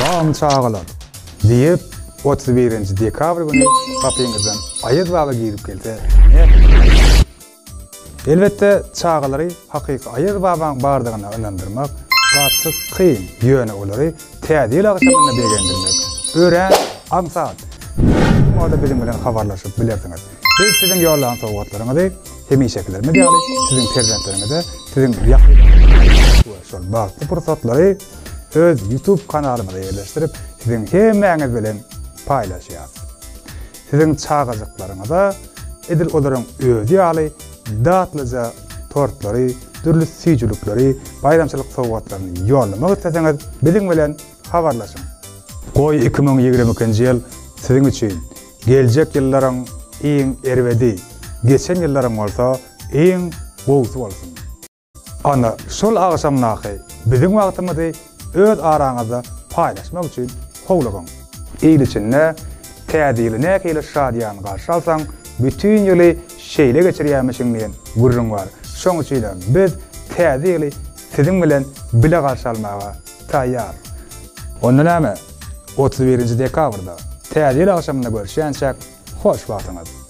Salam çagalar! Diýip, 31-nji dekabr güni gapyňyzdan Aýaz baba girip gelse nähili? Elbetde, çagalary hakyky Aýaz babaň bardygyna ynandyrmak gaty kyn, ýöne olary Täze ýyl agşamynda begendirmek örän aňsat. Bolmasa biziň bilen habarlaşyp bilersiňiz. Biz siziň ýollan sowgatlaryňyzy hemişekilerimiz ýaly siziň perzentleriňize, siziň ýakynlaryňyza we şol bagtly pursatlary öz YouTube kanalymyza ýerleşdirip, siziň hemmäňiz bilen paýlaşýas. Siziň çagajyklaryňyza edil olaryň özi ýaly datlyja tortlary, dürli süýjülikleri, baýramçylyk sowgatlaryny ýollamak isleseňiz, biziň bilen habarlaşyň. Goý 2022-nji ýyl siziň üçin geljek ýyllaryň iň erbedi, geçen ýyllaryň bolsa iň gowusy bolsun! Ana, şol agşamdaky biziň wagtymyzy öz araňyzda paýlaşmak üçin howlugyň. Il içinde Täze ýyly nähili şadyýan garşy alsaň, bütin ýyly şeýle geçirýärmişiň diýen gürrüň bar. Şoň üçinem biz Täze ýyly siziň bilen bile garşy almaga taýýar. Onda näme, 31-nji dekabrda Täze ýyl agşamynda görüşýänçäk, hoş wagtyňyz!